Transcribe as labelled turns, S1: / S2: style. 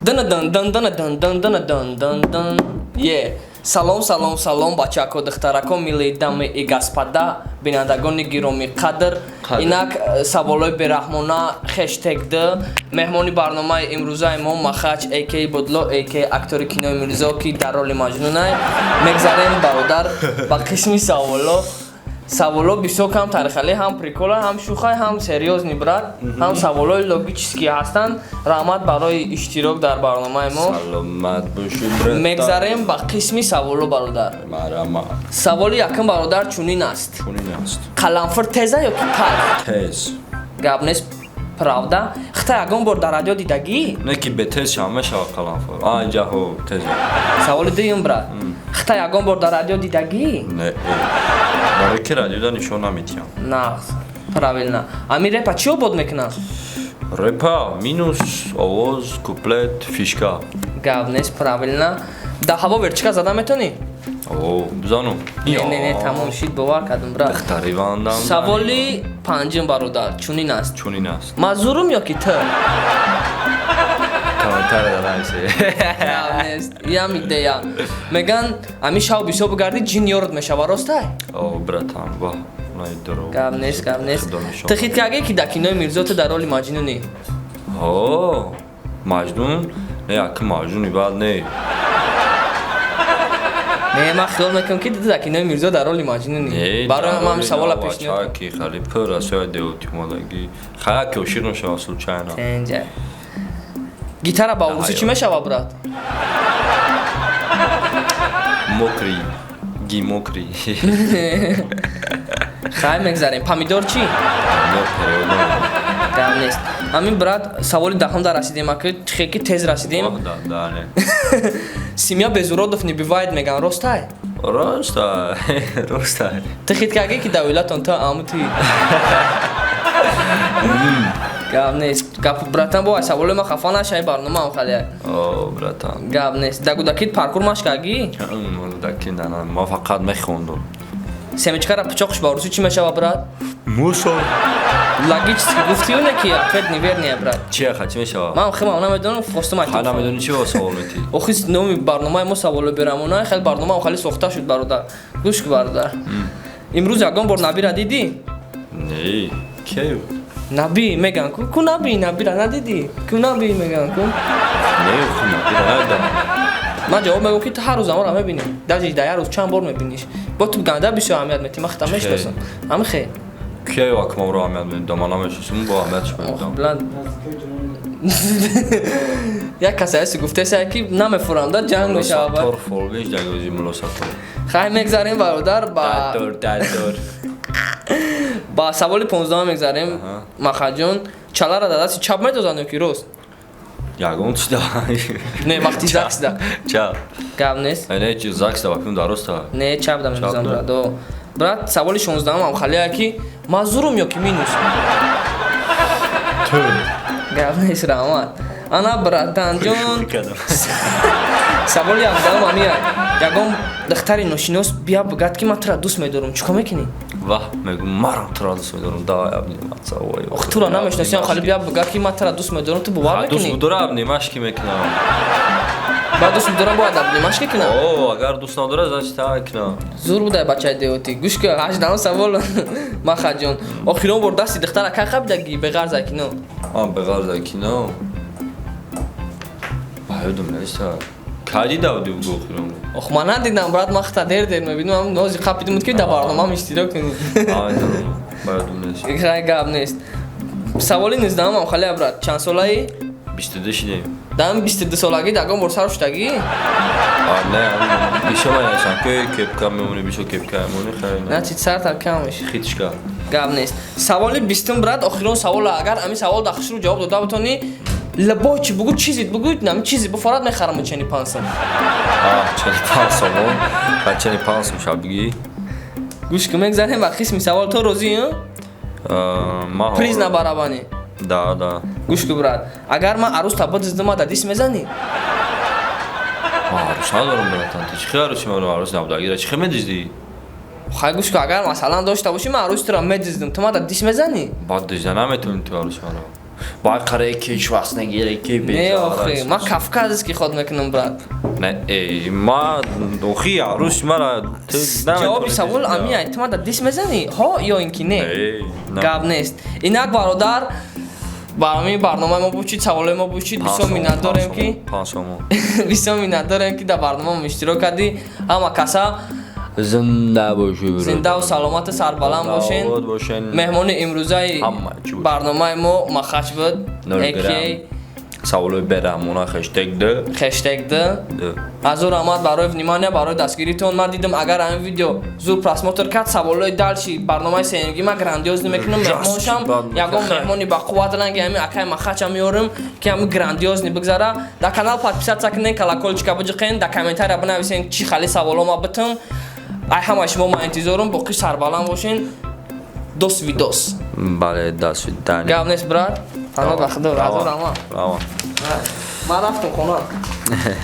S1: Дана дан дан дана дан дан дана дан дан дан. Е. Салом, салом, салом, бачако, духтарако, милые дамы и господа, бинандагони гиромӣ қадр.
S2: Қадр.
S1: Инак саволои бераҳмона хештег д. Меҳмони барномаи имрӯзаи мо Махач ак Бодло ак актори кинои Мирзо, ки дар роли Маҷнунай. Мегзарем, бародар, ба қисми саволо. Саволо бисёр кам тарихале, ҳам прикола, ҳам шӯхай, ҳам серьёзный, брат, ҳам саволои логические ҳастанд. Раҳмат барои иштирок дар барномаи мо.
S2: Саломат бошӣ, брат.
S1: Мегзарем ба қисми саволо, бародар.
S2: Марама.
S1: Саволи якум, бародар, чунин аст.
S2: Чунин аст.
S1: Қаламфир теза ё ки талх?
S2: Тез.
S1: Гап нест, правда. Хита ягон бор дар радио дидагӣ?
S2: Не, ки бетез шава мешава қаламфир. А, инҷа ҳо, тез.
S1: Саволи дуюм, брат, хита ягон бор дар радио дидагӣ?
S2: Не, барои ки радиода нишон наметиҳам.
S1: Нағз, правильно. Ами репа чӣ обод мекунад?
S2: Репа минус, овоз, куплет, фишка.
S1: Гап нест, правильно. Дар ҳаво вертушка зада метонӣ?
S2: О, бизанум.
S1: Не, не, не, тамом шид, бовар кардам, брат.
S2: Духтари вандам.
S1: Саволи панҷум, бародар, чунин аст.
S2: Чунин аст.
S1: Ман зурум ё ки ту?
S2: Комментария да нависе.
S1: Гап нест, ям идея. Меган, ами шав бисёр бигардӣ, ҷин ёрд мешава, ростай?
S2: О, братан, ва най дурӯғ.
S1: Гап нест, гап нест.
S2: Худо нишон.
S1: Ту хит кардӣ, ки дар кинои Мирзо ту дар роли Маҷнунӣ?
S2: О, Маҷнун не, аки Маҷнуни баъд не.
S1: Не, ман хиёл мекунам, ки ту дар кинои Мирзо дар роли Маҷнунӣ.
S2: Не.
S1: Барои ман ҳамин савола пешниҳод.
S2: Ки хали пур асои деҳоти омадагӣ, хая ки ошиқ мешава случайно.
S1: Тенҷа. Гитара ба урусӣ чӣ мешава, брат?
S2: Мокрый ги, мокрый.
S1: Хай, мегзарем. Помидор чӣ?
S2: Помидор перевод.
S1: Гап нест. Ҳамин, брат, саволи 10-ум дар расидем, аки хе ки тез расидем.
S2: Да, да, не.
S1: Семья без уродов не бывает, меган, ростай?
S2: Роста, роста.
S1: Ту хит кардӣ, ки дар оилатон ту амути? Гап нест, гап, братан, бо саволи ма хафа нашай, барномаам халия.
S2: О, братан.
S1: Гап нест. Дар кӯдакит паркур машқ кардӣ?
S2: Кӯдаки на, ма фақат мехондум.
S1: Семечкара пичоқш ба урусӣ чӣ мешава, брат?
S2: Мусор.
S1: Логически гуфтию, не ки ответ неверный, брат.
S2: Чи аха, чӣ мешава?
S1: Ман хеле намедонам, хостум.
S2: Ха, намедонӣ, чи савол метӣ?
S1: Охи, номи барномаи мо саволо берамона, хеле барномаам хеле сохта шуд, бародар. Гӯш ку, бародар, имрӯз ягон бор Набира дидӣ?
S2: Не, ке?
S1: Наби меган ку, ку Наби, Набира надидӣ? Ку Наби меган ку?
S2: Не, ху Набира надидам.
S1: Ман ҷавоб мегӯм, ки ту ҳар рӯз амора мебинӣ, даже дар як рӯз чанд бор мебиниш. Бо ту ганда бисёр аҳамият метӣ, ман хита мешиносам, ҳами хе.
S2: Кия акмамро аҳамият медидам? Ман намешиносам, бо аҳамиятш медидам.
S1: Бланд як касе ҳасти, гуфтеса, ки намефурам, да ҷанг мешава.
S2: Саттор фолбинш дагози мулло Саттор.
S1: Хай, мегзарем, бародар, ба
S2: Дадор, дадор.
S1: Ба саволи 15-ум мегзарем. Махаҷон, чалара дар дасти чап медозанд ё ки рост?
S2: Ягон чи да.
S1: Не, вақти ЗАГС да.
S2: Чап.
S1: Гап нест.
S2: Не, чи ЗАГС да, вақти дар роста.
S1: Не, чап да медозанд.
S2: Да?
S1: Брат, о. Брат, саволи 16-ум ҳам халия, ки ман зурум ё ки минус?
S2: Ту.
S1: Гап нест, раҳмат. Ана, братанҷон, саволи 17-ум ҳамия: ягон духтари ношинос бия бигӯяд, ки ман тура дӯст медорам, чӣ кор мекунӣ?
S2: Ваҳ, мегӯм, марам тура дӯст медорам, давай обниматься, ой.
S1: Ох, тура намешиносиам, хали бия бигӯяд, ки ман тура дӯст медорам, ту бовар
S2: Ха, дӯст
S1: мекунӣ?
S2: будора, обнимашки мекунам.
S1: Ба дӯст бидорам, бояд обнимашки кунам?
S2: О, агар дӯст надора, значит та кунам.
S1: Зур будай, бачаи деҳотӣ. Гӯш ка, 18-ум савол, Махаҷон: охирон бор дасти духтара кай қабидаги, беғарза кино?
S2: А, беғарза кино, ба ёдам неста. Кай дида будӣ, бугӯ, охирон?
S1: Ох, ман надидам, брат, ман хата дер дер мебинам, нози қапидим, ки дар барномаам иштирок кунӣ.
S2: Намедонам, ба ёдам нест.
S1: Хай, гап нест. Саволи 19-умам халия, брат: чанд солаӣ?
S2: 22 шидем.
S1: Дар 22 солагӣ ягон бор сар шудагӣ?
S2: А, не, бисёр менависам, ки кепка мемонӣ, бисёр кепка мемонӣ, хай.
S1: Значит, сарта камш.
S2: Хитишка.
S1: Гап нест. Саволи 20-ум, брат, охирон савола. Агар ҳамин савол дар хушрӯ ҷавоб дода бутонӣ, лабой чӣ бугӯ, чизит бугӯ, нами чизи буфорат, мехарам чени пансам.
S2: А, 45 сомон ба 45 сом шаб бигӣ.
S1: Гӯш ку, мегзарем ба қисми савол. То розӣ?
S2: Ма.
S1: Приз на барабане.
S2: Да.
S1: Гӯш ку, брат, агар ман арӯста бидиздима, да дис мезанӣ?
S2: Ман арӯс надорам, братан, ту чӣ хел арӯси маро, арӯс набудагира, чӣ хел медиздӣ?
S1: Хай, гӯш ку, агар масалан дошта бошӣ, ман арӯси туро медиздим, ту мада дис мезанӣ?
S2: Баъд дизда наметавонӣ ту арӯси маро. Бай қаре ки Шварценеггер, ки.
S1: Не, охи, ман кавказский ход мекунам, брат.
S2: Не, эй, ма охи арӯси мара ту
S1: Ҷавоби савол амия: ту мада дис мезанӣ, ҳо ё ин ки не?
S2: Не.
S1: Гап нест. Инак, бародар, ба ҳамин барномаи мо бучид, саволои мо бучид. Бисёр миннатдорем, ки
S2: 5 сомон.
S1: Бисёр миннатдорем, ки дар барномамо иштирок кардӣ. Ҳама каса
S2: Зинда бошӣ.
S1: Зиндаву саломату сарбаланд бошен.
S2: Обод бошен.
S1: Меҳмони имрӯзаи
S2: Ҳама чӣ бошад.
S1: барномаи мо Махач буд.
S2: Нол
S1: ака
S2: грамм. Саволои бераҳмона #2.
S1: #2.
S2: Ду.
S1: Ҳазор раҳмат барои внимание, барои дастгиритон. Ман дидам, агар ҳамин видео зуд просмотр кард, саволои дальше барномаи сеюмги ман грандиозный мекунам. Меҳмоншам ягон меҳмони бақувват ранги ҳамин акай Махача меорам, ки ҳамин грандиозный бигзара. Дар канал подписаться кунен, колокольчика биҷиқен, дар комментария бинависен, чӣ хали саволо ма битам. Ай ҳамаи шумо ман интизорум. Боқӣ сарбаланд бошен. До свидос.
S2: Бале, до свидания.
S1: Гап нест, брат. Паноҳ ба Худо. Ҳазор раҳмат.
S2: Браво.
S1: Ман рафтам хона.